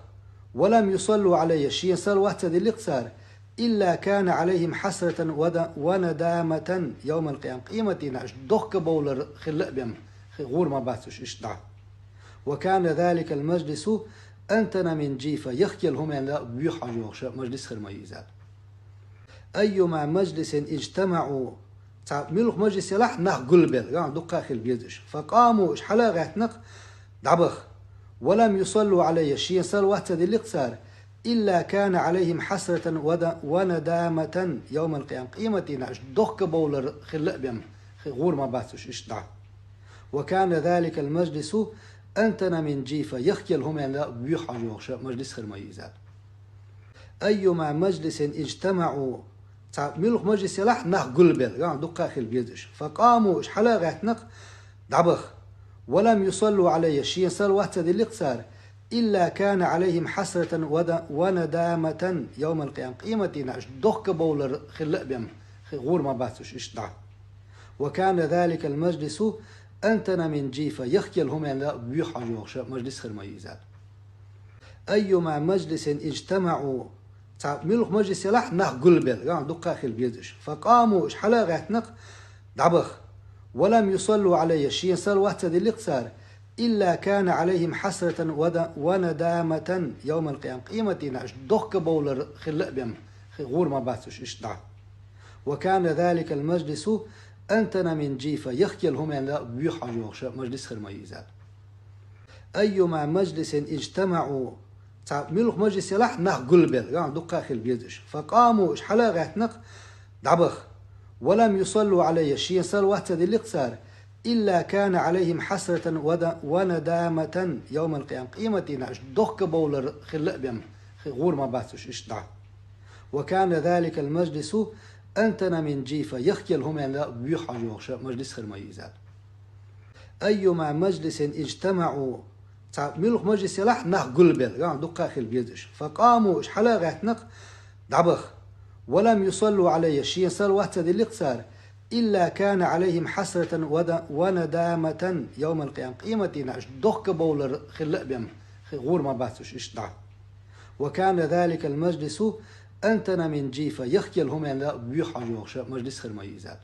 ولم يصلوا علي, шийна салават ца диллина-кх цар, إلا كان عليهم حسرة ود-, وندامة يوم القيامة, къематдийнахь уьш дохка бовлар хила а бен, ГӀур ма бац уж иштта дӀа. وكان ذلك المجلس أنتن من جيفة, яхкел хӀуманна воьха хьожа йоагӀаш мажлис хир ма ю иза. أيما مجلس اجتمعوا, цхьа муьлха мажлис ялахь нах гулбелла, дукха хила безаш. فقاموا, уж хьала а гӀаьттина-кх, дӀабаха. ولم يصلوا علي, шена салават ца диллина-кх цар, إلا كان عليهم حسرة ود-, وندامة يوم القيامة, къематдийнахь уж дохка бовлар хила а бен, гӀур ма бац уж иштта дӀа. وكان ذلك المجلس أنتن من جيفة, яхкел хӀуманна воьха хьожа йоагӀаш мажлис хир ма ю иза. أيما مجلس اجتمعوا, цхьа муьлха мажлис ялахь нах гулбелла, дукха хила безаш. فقاموا, уж хьала а гӀаьттина-кх, дӀабаха. ولم يصلوا علي, шена салават ца диллина-кх цар, إلا كان عليهم حسرة ود-, وندامة يوم القيامة, къематдийнахь уж дохка бовлар хила а бен, гӀур ма бац уж иштта дӀа. وكان ذلك المجلس أنتن من جيفة, яхкел хӀуманна воьха хьожа йоагӀаш мажлис хир ма ю иза. أيما مجلس اجتمعوا, цхьа муьлха мажлис ялахь нах гулбелла, дукха хила безаш. فقاموا, уж хьала а гӀаьттина-кх, дӀабаха. ولم يصلوا علي, шена салават ца диллина-кх цар, إلا كان عليهم حسرة ود-, وندامة يوم القيامة, къематдийнахь уж дохка бовлар хила а бен, гӀур ма бац уж иштта дӀа. وكان ذلك المجلس أنتن من جيفة, яхкел хӀуманна воьха хьожа йоагӀаш мажлис хир ма ю иза. أيما مجلس اجتمعوا, цхьа муьлха мажлис ялахь нах гулбелла, дукха хила безаш. فقاموا, уж хьала а гӀаьттина-кх, дӀабаха. ولم يصلوا علي, шена салават ца диллина-кх цар, إلا كان عليهم حسرة ود-, وندامة يوم القيامة, къематдийнахь уж дохка бовлар хила а бен, гӀур ма бац уж иштта дӀа. وكان ذلك المجلس أنتن من جيفة, яхкел хӀуманна воьха хьожа йоагӀаш мажлис хир ма ю иза. أيما مجلس اجتمعوا, цхьа муьлха мажлис ялахь нах гулбелла, дукха хила безаш. فقاموا, уж хьала а гӀаьттина-кх, дӀабаха. ولم يصلوا علي, шена салават ца диллина-кх цар, إلا كان عليهم حسرة ود-, وندامة يوم القيامة, къематдийнахь уж дохка бовлар хила а бен, гӀур ма бац уж иштта дӀа. وكان ذلك المجلس أنتن من جيفة, яхкел хӀуманна воьха хьожа йоагӀаш мажлис хир ма ю иза.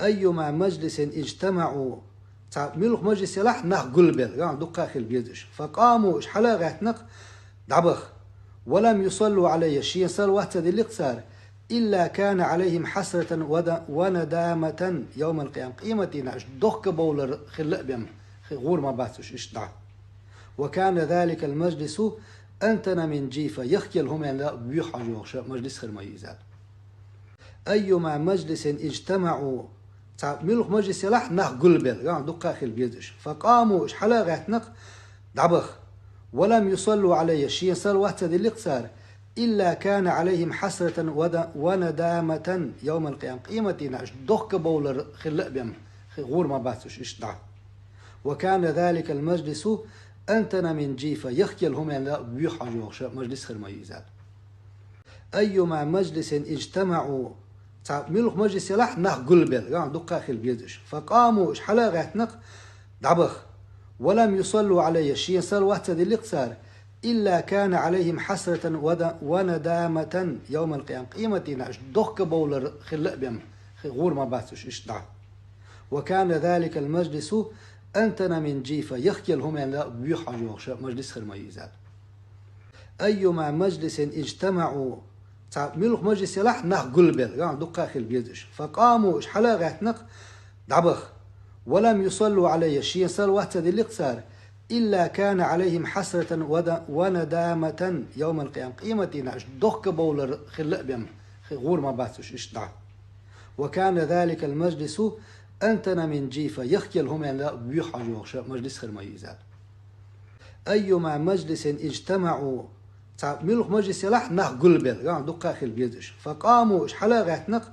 أيما مجلس اجتمعوا, цхьа муьлха мажлис ялахь нах гулбелла, дукха хила безаш. فقاموا, уж хьала а гӀаьттина-кх, дӀабаха. ولم يصلوا علي, шена салават ца диллина-кх цар, إلا كان عليهم حسرة ود-, وندامة يوم القيامة, къематдийнахь уж дохка бовлар хила а бен, гӀур ма бац уж иштта дӀа. وكان ذلك المجلس أنتن من جيفة, яхкел хӀуманна воьха хьожа йоагӀаш мажлис хир ма ю иза. أيما مجلس اجتمعوا, цхьа муьлха мажлис ялахь нах гулбелла, дукха хила безаш. فقاموا, уж хьала а гӀаьттина-кх, дӀабаха. ولم يصلوا علي, шена салават ца диллина-кх цар, إلا كان عليهم حسرة ود-, وندامة يوم القيامة, къематдийнахь уж дохка бовлар хила а бен, гӀур ма бац уж иштта дӀа. وكان ذلك المجلس أنتن من جيفة, яхкел хӀуманна воьха хьожа йоагӀаш мажлис хир ма ю иза. أيما مجلس اجتمعوا, цхьа муьлха мажлис ялахь нах гулбелла, дукха хила безаш. فقاموا, уж хьала а гӀаьттина-кх, дӀабаха. ولم يصلوا علي, шена салават ца диллина-кх цар, إلا كان عليهم حسرة ود-, وندامة يوم القيامة, къематдийнахь уж дохка бовлар хила а бен, гӀур ма бац уж иштта дӀа. وكان ذلك المجلس أنتن من جيفة, яхкел хӀуманна воьха хьожа йоагӀаш мажлис хир ма ю иза. أيما مجلس اجتمعوا, цхьа муьлха мажлис ялахь нах гулбелла, дукха хила безаш. فقاموا, уж хьала а гӀаьттина-кх, дӀабаха. ولم يصلوا علي, шена салават ца диллина-кх цар, إلا كان عليهم حسرة ود-, وندامة يوم القيامة, къематдийнахь уж дохка бовлар хила а бен, гӀур ма бац уж иштта дӀа. وكان ذلك المجلس أنتن من جيفة, яхкел хӀуманна воьха хьожа йоагӀаш мажлис хир ма ю иза. أيما مجلس اجتمعوا, цхьа муьлха мажлис ялахь нах гулбелла, дукха хила безаш. فقاموا, уж хьала а гӀаьттина-кх,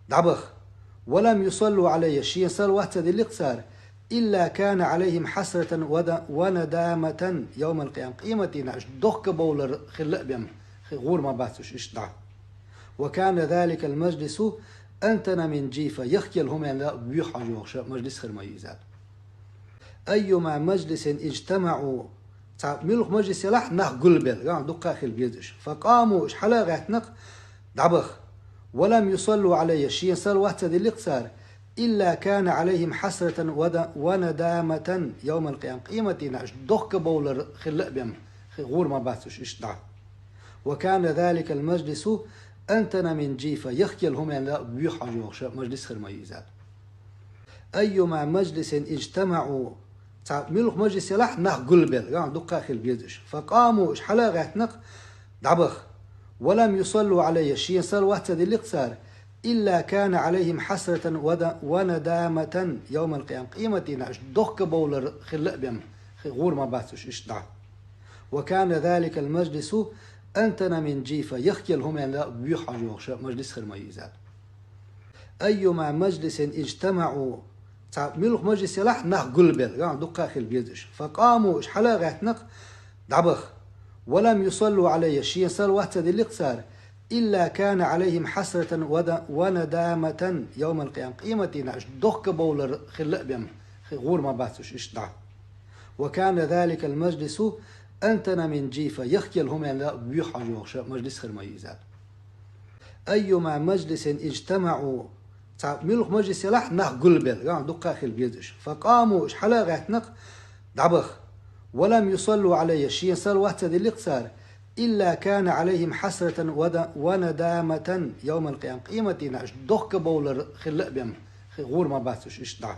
дӀабаха. ولم يصلوا علي, шена салават ца диллина-кх цар, إلا كان عليهم حسرة ود-, وندامة يوم القيامة, къематдийнахь уж дохка бовлар хила а бен, гӀур ма бац уж иштта дӀа. وكان ذلك المجلس أنتن من جيفة, яхкел хӀуманна воьха хьожа йоагӀаш мажлис хир ма ю иза. أيما مجلس اجتمعوا, цхьа муьлха мажлис ялахь нах гулбелла, дукха хила безаш. فقاموا, уж хьала а гӀаьттина-кх, дӀабаха. ولم يصلوا علي, шена салават ца диллина-кх цар, إلا كان عليهم حسرة ود- وندامة يوم القيامة. Къематдийнахь уьш дохка бовлар хилла а бен, хи- гӀур ма бац уьш иштта дӀа. وكان ذلك المجلس أنتن من جيفة, яхкел хӀуманна буьйха хьожа йогӀуш мажлис хир ма ю иза. أيما مجلس اجتمعوا, цхьа муьлха мажлис елахь нах гулбелла, дуккха а хила беза уьш. فقاموا, уьш хьала а гӀаьттина-кх, дӀабаха. ولم يصلوا علي, шена салават ца диллина-кх цара, إلا كان عليهم حسرة ود- وندامة يوم القيامة. Къематдийнахь уьш дохка бовлар хилла а бен, хи- гӀур ма бац уьш иштта дӀа. وكان ذلك المجلس أنتن من جيفة, яхкел хӀуманна буьйха хьожа йогӀуш мажлис хир ма ю иза. أيما مجلس اجتمعوا, цхьа муьлха мажлис елахь нах гулбелла, дуккха а хила беза уьш. فقاموا, уьш хьала а гӀаьттина-кх, дӀабаха. ولم يصلوا علي, шена салават ца диллина-кх цара, إلا كان عليهم حسرة ود- وندامة يوم القيامة. Къематдийнахь уьш дохка бовлар хилла а бен, хи- гӀур ма бац уьш иштта дӀа. وكان ذلك المجلس أنتن من جيفة, яхкел хӀуманна буьйха хьожа йогӀуш мажлис хир ма ю иза. أيما مجلس اجتمعوا, цхьа муьлха мажлис елахь нах гулбелла, дуккха а хила беза уьш. فقاموا, уьш хьала а гӀаьттина-кх, дӀабаха. ولم يصلوا علي, шена салават ца диллина-кх цара, إلا كان عليهم حسرة ود- وندامة يوم القيامة. Къематдийнахь уьш дохка бовлар хилла а бен, хи- гӀур ма бац уьш иштта дӀа.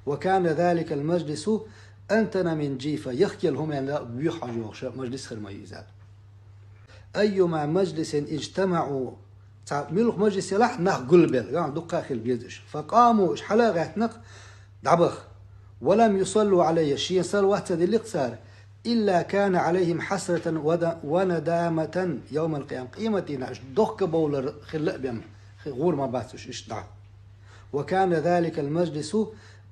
وكان ذلك المجلس أنتن من جيفة, яхкел хӀуманна буьйха хьожа йогӀуш мажлис хир ма ю иза. أيما مجلس اجتمعوا, цхьа муьлха мажлис елахь нах гулбелла, дуккха а хила беза уьш. فقاموا, уьш хьала а гӀаьттина-кх, дӀабаха. ولم يصلوا علي, шена салават ца диллина-кх цара, إلا كان عليهم حسرة ود- وندامة يوم القيامة. Къематдийнахь уьш дохка бовлар хилла а бен, хи- гӀур ма бац уьш иштта дӀа. وكان ذلك المجلس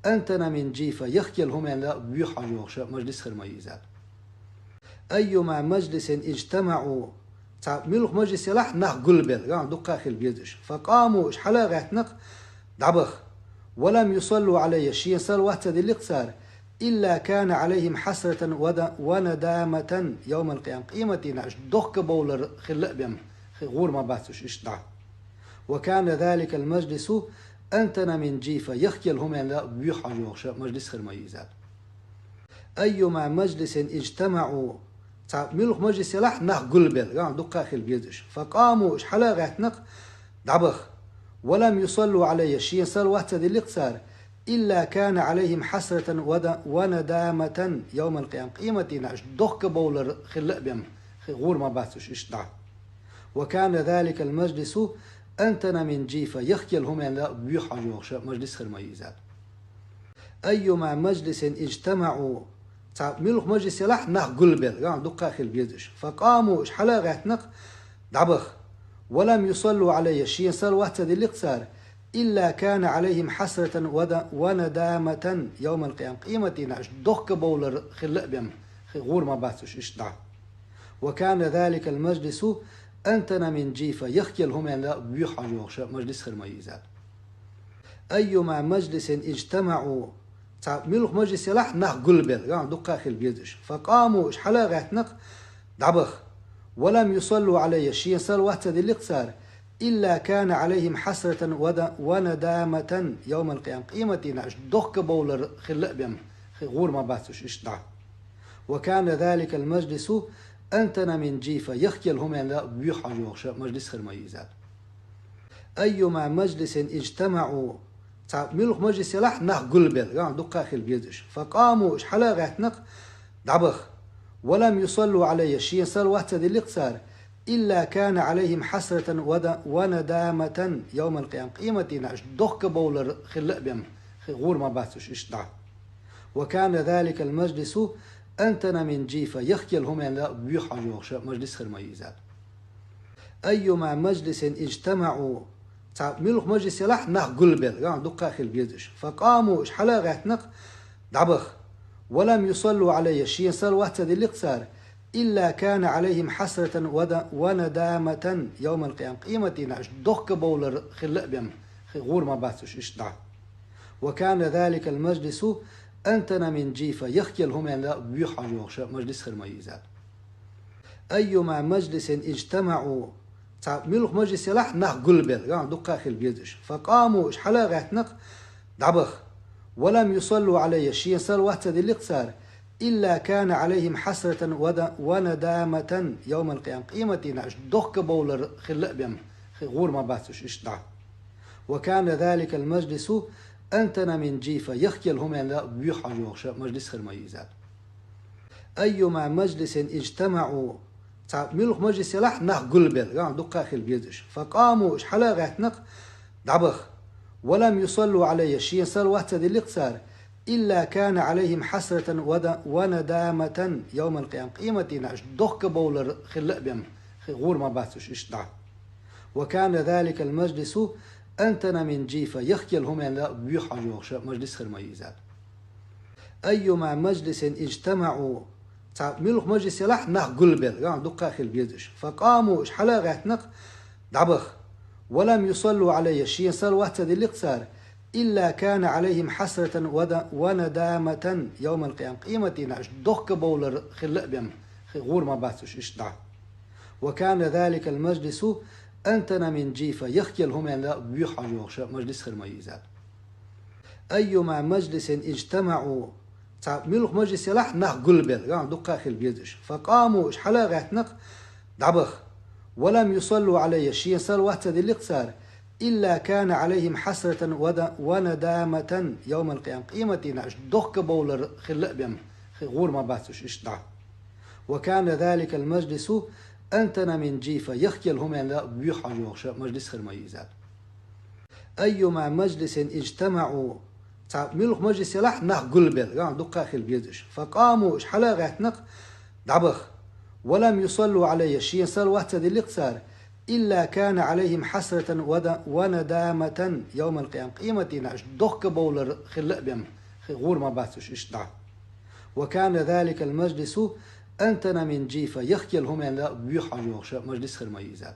أنتن من جيفة, яхкел хӀуманна буьйха хьожа йогӀуш мажлис хир ма ю иза. أيما مجلس اجتمعوا, цхьа муьлха мажлис елахь нах гулбелла, дуккха а хила беза уьш. فقاموا, уьш хьала а гӀаьттина-кх, дӀабаха. ولم يصلوا علي, шена салават ца диллина-кх цара, إلا كان عليهم حسرة ود- وندامة يوم القيامة. Къематдийнахь уьш дохка бовлар хилла а бен, хи- гӀур ма бац уьш иштта дӀа. وكان ذلك المجلس أنتن من جيفة, яхкел хӀуманна буьйха хьожа йогӀуш мажлис хир ма ю иза. أيما مجلس اجتمعوا, цхьа муьлха мажлис елахь нах гулбелла, дуккха а хила беза уьш. فقاموا, уьш хьала а гӀаьттина-кх, дӀабаха. ولم يصلوا علي, шена салават ца диллина-кх цара, إلا كان عليهم حسرة ود- وندامة يوم القيامة. Къематдийнахь уьш дохка бовлар хилла а бен, хи- гӀур ма бац уьш иштта дӀа. وكان ذلك المجلس أنتن من جيفة, яхкел хӀуманна буьйха хьожа йогӀуш мажлис хир ма ю иза. أيما مجلس اجتمعوا, цхьа муьлха мажлис елахь нах гулбелла, дуккха а хила беза уьш. فقاموا, уьш хьала а гӀаьттина-кх, дӀабаха. ولم يصلوا علي, шена салават ца диллина-кх цара, إلا كان عليهم حسرة ود- وندامة يوم القيامة. Къематдийнахь уьш дохка бовлар хилла а бен, хи- гӀур ма бац уьш иштта дӀа. وكان ذلك المجلس أنتن من جيفة, яхкел хӀуманна буьйха хьожа йогӀуш мажлис хир ма ю иза. أيما مجلس اجتمعوا, цхьа муьлха мажлис елахь нах гулбелла, дуккха а хила беза уьш. فقاموا, уьш хьала а гӀаьттина-кх, дӀабаха. ولم يصلوا علي, шена салават ца диллина-кх цара, إلا كان عليهم حسرة ود- وندامة يوم القيامة. Къематдийнахь уьш дохка бовлар хилла а бен, хи- гӀур ма бац уьш иштта дӀа. وكان ذلك المجلس أنتن من جيفة, яхкел хӀуманна буьйха хьожа йогӀуш мажлис хир ма ю иза. أيما مجلس اجتمعوا, цхьа муьлха мажлис елахь нах гулбелла, дуккха а хила беза уьш. فقاموا, уьш хьала а гӀаьттина-кх, дӀабаха. ولم يصلوا علي, шена салават ца диллина-кх цара, إلا كان عليهم حسرة ود- وندامة يوم القيامة. Къематдийнахь уьш дохка бовлар хилла а бен, хи- гӀур ма бац уьш иштта дӀа. وكان ذلك المجلس أنتن من جيفة, яхкел хӀуманна буьйха хьожа йогӀуш мажлис хир ма ю иза. أيما مجلس اجتمعوا, цхьа муьлха мажлис елахь нах гулбелла, дуккха а хила беза уьш. فقاموا, уьш хьала а гӀаьттина-кх, дӀабаха. ولم يصلوا علي, шена салават ца диллина-кх цара, إلا كان عليهم حسرة ود- وندامة يوم القيامة. Къематдийнахь уьш дохка бовлар хилла а бен, хи- гӀур ма бац уьш иштта дӀа. وكان ذلك المجلس أنتن من جيفة, яхкел хӀуманна буьйха хьожа йогӀуш мажлис хир ма ю иза. أيما مجلس اجتمعوا, Цхьа муьлха мажлис елахь нах гулбелла, ган дукха хила безаш. فقاموا, уьш хьала а гӀаьттина-кх, дӀабаха. ولم يصلوا علي, шена салават ца диллина-кх цара, إلا كان عليهم حسرة ود-, وندامة يوم القيامة. Къематдийнахь уьш дохка бовлар хилла а бен, хи-, гӀур ма бац уьш иштта дӀа. وكان ذلك المجلس أنتن من جيفة, яхкелла хӀуманна боьха хьожа йогӀуш мажлис хир ма ю иза. أيما مجلس اجتمعوا, цхьа муьлха мажлис елахь нах гулбелла, ган дукха хила безаш. فقاموا, уьш хьала а гӀаьттина-кх, дӀабаха. ولم يصلوا علي, шена салават ца диллина-кх цара, إلا كان عليهم حسرة ود-, وندامة يوم القيامة. Къематдийнахь уьш дохка бовлар хилла а бен, хи-, гӀур ма бац уьш иштта дӀа. وكان ذلك المجلس أنتن من جيفة, яхкелла хӀуманна боьха хьожа йогӀуш мажлис хир ма ю иза. أيما مجلس اجتمعوا, цхьа муьлха мажлис елахь нах гулбелла, ган дукха хила безаш. فقاموا, уьш хьала а гӀаьттина-кх, дӀабаха. ولم يصلوا علي, шена салават ца диллина-кх цара, إلا كان عليهم حسرة ود-, وندامة يوم القيامة. Къематдийнахь уьш дохка бовлар хилла а бен, хи-, гӀур ма бац уьш иштта дӀа. وكان ذلك المجلس أنتن من جيفة, яхкелла хӀуманна боьха хьожа йогӀуш мажлис хир ма ю иза. أيما مجلس اجتمعوا, цхьа муьлха мажлис елахь нах гулбелла, ган дукха хила безаш. فقاموا, уьш хьала а гӀаьттина-кх, дӀабаха. ولم يصلوا علي, шена салават ца диллина-кх цара, إلا كان عليهم حسرة ود-, وندامة يوم القيامة. Къематдийнахь уьш дохка бовлар хилла а бен, хи-, гӀур ма бац уьш иштта дӀа. وكان ذلك المجلس أنتن من جيفة, яхкелла хӀуманна боьха хьожа йогӀуш мажлис хир ма ю иза. أيما مجلس اجتمعوا, цхьа муьлха мажлис елахь нах гулбелла, ган дукха хила безаш. فقاموا, уьш хьала а гӀаьттина-кх, дӀабаха. ولم يصلوا علي, шена салават ца диллина-кх цара, إلا كان عليهم حسرة ود-, وندامة يوم القيامة. Къематдийнахь уьш дохка бовлар хилла а бен, хи-, гӀур ма бац уьш иштта дӀа. وكان ذلك المجلس أنتن من جيفة, яхкелла хӀуманна боьха хьожа йогӀуш мажлис хир ма ю иза.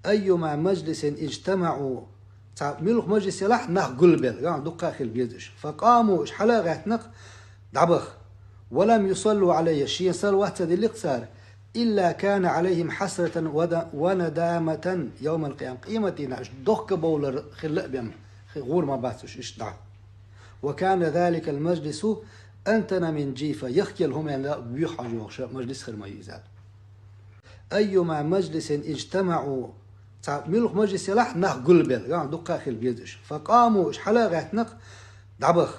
أيما مجلس اجتمعوا, цхьа муьлха мажлис елахь нах гулбелла, ган дукха хила безаш. فقاموا, уьш хьала а гӀаьттина-кх, дӀабаха. ولم يصلوا علي, шена салават ца диллина-кх цара, إلا كان عليهم حسرة ود-, وندامة يوم القيامة. Къематдийнахь уьш дохка бовлар хилла а бен, хи-, гӀур ма бац уьш иштта дӀа. وكان ذلك المجلس أنتن من جيفة, яхкелла хӀуманна боьха хьожа йогӀуш мажлис хир ма ю иза. أيما مجلس اجتمعوا, цхьа муьлха мажлис елахь нах гулбелла, ган дукха хила безаш. فقاموا, уьш хьала а гӀаьттина-кх, дӀабаха.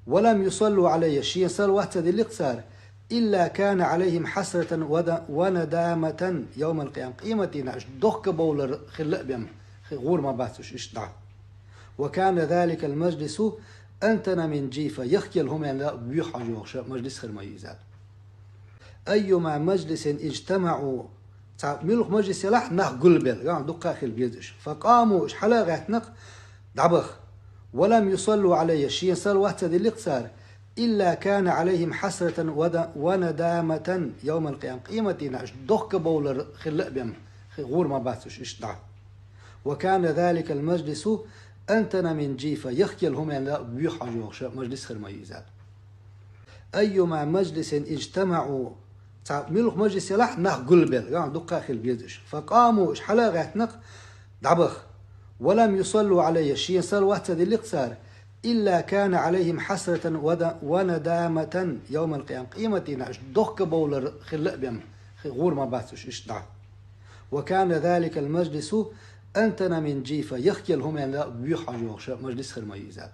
ولم يصلوا علي, шена салават ца диллина-кх цара, إلا كان عليهم حسرة ود-, وندامة يوم القيامة. Къематдийнахь уьш дохка бовлар хилла а бен, хи-, гӀур ма бац уьш иштта дӀа. وكان ذلك المجلس أنتن من جيفة, яхкелла хӀуманна боьха хьожа йогӀуш мажлис хир ма ю иза. أيما مجلس اجتمعوا, цхьа муьлха мажлис елахь нах гулбелла, ган дукха хила безаш. فقاموا, уьш хьала а гӀаьттина-кх, дӀабаха. ولم يصلوا علي, шена салават ца диллина-кх цара, إلا كان عليهم حسرة ود-, وندامة يوم القيامة. Къематдийнахь уьш дохка бовлар хилла а бен, хи-, гӀур ма бац уьш иштта дӀа. وكان ذلك المجلس أنتن من جيفة, яхкелла хӀуманна боьха хьожа йогӀуш мажлис хир ма ю иза. أيما مجلس اجتمعوا, цхьа муьлха мажлис елахь нах гулбелла, ган дукха хила безаш. فقاموا, уьш хьала а гӀаьттина-кх, дӀабаха. ولم يصلوا علي, шена салават ца диллина-кх цара, إلا كان عليهم حسرة ود-, وندامة يوم القيامة. Къематдийнахь уьш дохка бовлар хилла а бен, хи-, гӀур ма бац уьш иштта дӀа. وكان ذلك المجلس أنتن من جيفة, яхкелла хӀуманна боьха хьожа йогӀуш мажлис хир ма ю иза.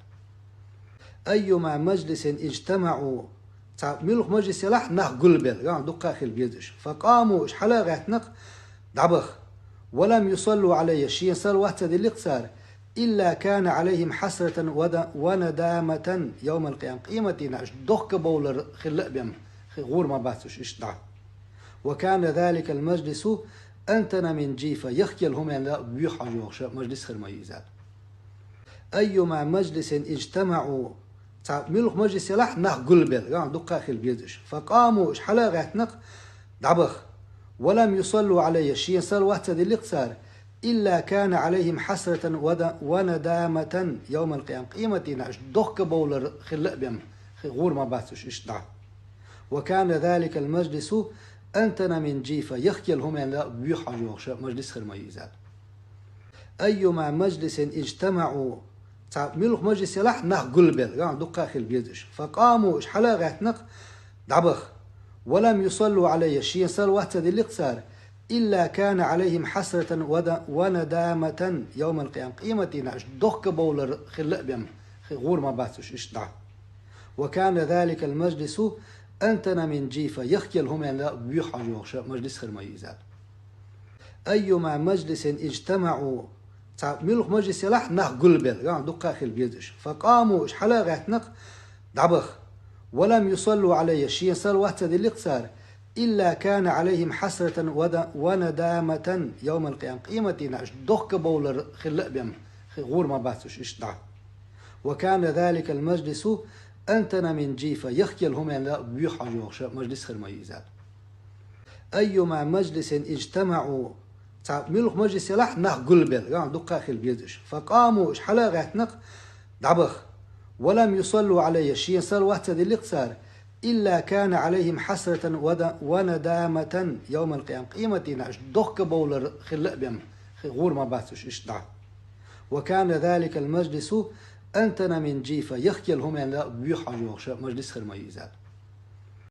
أيما مجلس اجتمعوا, цхьа муьлха мажлис елахь нах гулбелла, ган дукха хила безаш. فقاموا, уьш хьала а гӀаьттина-кх, дӀабаха. ولم يصلوا علي, шена салават ца диллина-кх цара, إلا كان عليهم حسرة ود-, وندامة يوم القيامة. Къематдийнахь уьш дохка бовлар хилла а бен, хи-, гӀур ма бац уьш иштта дӀа. وكان ذلك المجلس أنتن من جيفة, яхкелла хӀуманна боьха хьожа йогӀуш мажлис хир ма ю иза. أيما مجلس اجتمعوا, цхьа муьлха мажлис елахь нах гулбелла, ган дукха хила безаш. فقاموا, уьш хьала а гӀаьттина-кх, дӀабаха. ولم يصلوا علي, шена салават ца диллина-кх цара, إلا كان عليهم حسرة ود-, وندامة يوم القيامة. Къематдийнахь уьш дохка бовлар хилла а бен, хи-, гӀур ма бац уьш иштта дӀа. وكان ذلك المجلس أنتن من جيفة, яхъяла хӀуманал бух хьожа йоагӀаш мажлис хир ма ю из аьлла. أيما مجلس اجتمعوا, цхьа муьлха мажлис елахь нах гулбелла, ган дукха хила безаш. فقاموا, уьш хьала а гӀаьттина-кх, дӀабаха. ولم يصلوا علي, шена салават ца диллина-кх цара, إلا كان عليهم حسرة ود- وندامة يوم القيامة, къематдийнахь уьш дохка бовлар хила а бен, хи- гӀур ма бац уьш иштта дӀа. وكان ذلك المجلس أنتن من جيفة, яхъяла хӀуманал бух хьожа йоагӀаш мажлис хир ма ю из аьлла. أيما مجلس اجتمعوا, цхьа муьлха мажлис елахь нах гулбелла, ган дукха хила безаш. فقاموا, уьш хьала а гӀаьттина-кх, дӀабаха. ولم يصلوا علي, шена салават ца диллина-кх цара, إلا كان عليهم حسرة ود- وندامة يوم القيامة, къематдийнахь уьш дохка бовлар хила а бен, хи- гӀур ма бац уьш иштта дӀа. وكان ذلك المجلس أنتن من جيفة, яхъяла хӀуманал бух хьожа йоагӀаш мажлис хир ма ю из аьлла. أيما مجلس اجتمعوا, цхьа муьлха мажлис елахь нах гулбелла, ган дукха хила безаш. فقاموا, уьш хьала а гӀаьттина-кх, дӀабаха. ولم يصلوا علي, шена салават ца диллина-кх цара, إلا كان عليهم حسرة ود- وندامة يوم القيامة, къематдийнахь уьш дохка бовлар хила а бен, хи- гӀур ма бац уьш иштта дӀа. وكان ذلك المجلس أنتن من جيفة, яхъяла хӀуманал бух хьожа йоагӀаш мажлис хир ма ю из аьлла.